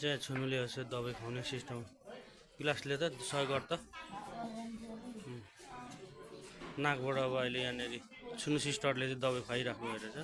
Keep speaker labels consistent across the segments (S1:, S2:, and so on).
S1: चाहिँ छुनुले यसो दबाई खुवाउने सिस्टम गिलासले त सहयोग गर्छ नाकबाट अब अहिले यहाँनिर छुनु सिस्टरले चाहिँ दबाई खुवाइराख्नु रहेछ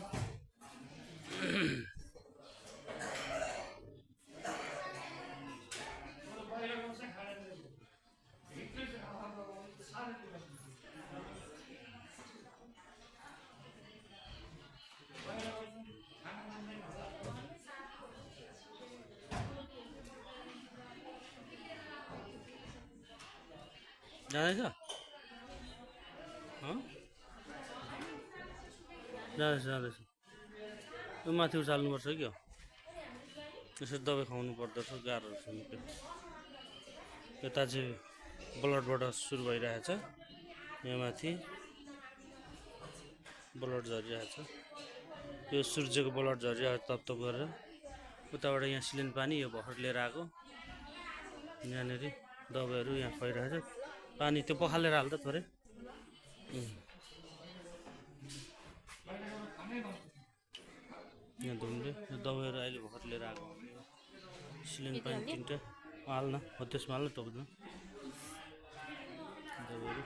S1: जाँदैछ जाँदैछ जाँदैछ यो माथि उचाल्नुपर्छ कि हो यसरी दबाई खुवाउनु पर्दछ गाह्रो छ निकै यता चाहिँ ब्लडबाट सुरु भइरहेछ यहाँ माथि ब्लड झरिरहेछ यो सूर्यको ब्लड झरिरहेको तप तप गरेर उताबाट यहाँ सिलिन्ड पानी यो भर्खर लिएर आएको यहाँनिर दबाईहरू यहाँ खुवाइरहेछ पानी त्यो पखालेर हाल्दा थोरै यहाँ धुमले यो दबाईहरू अहिले भर्खर लिएर आएको सिलिन्ड पानी तिनवटा हाल्न हो त्यसमा हाल्न टोक्दैन दबाईहरू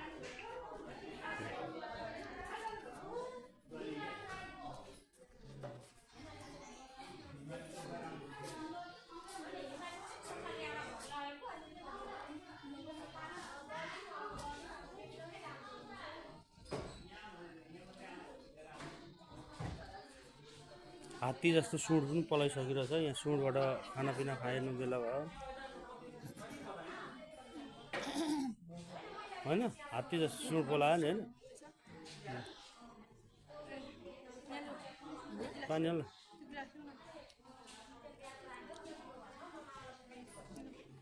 S1: हात्ती जस्तो सुँड पनि पलाइसकिरहेछ यहाँ सुँडबाट खानापिना खाएन बेला भयो होइन हात्ती जस्तो सुँड पलायो नि होइन पानी हाल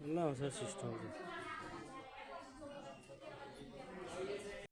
S1: ल आउँछ सिस्टम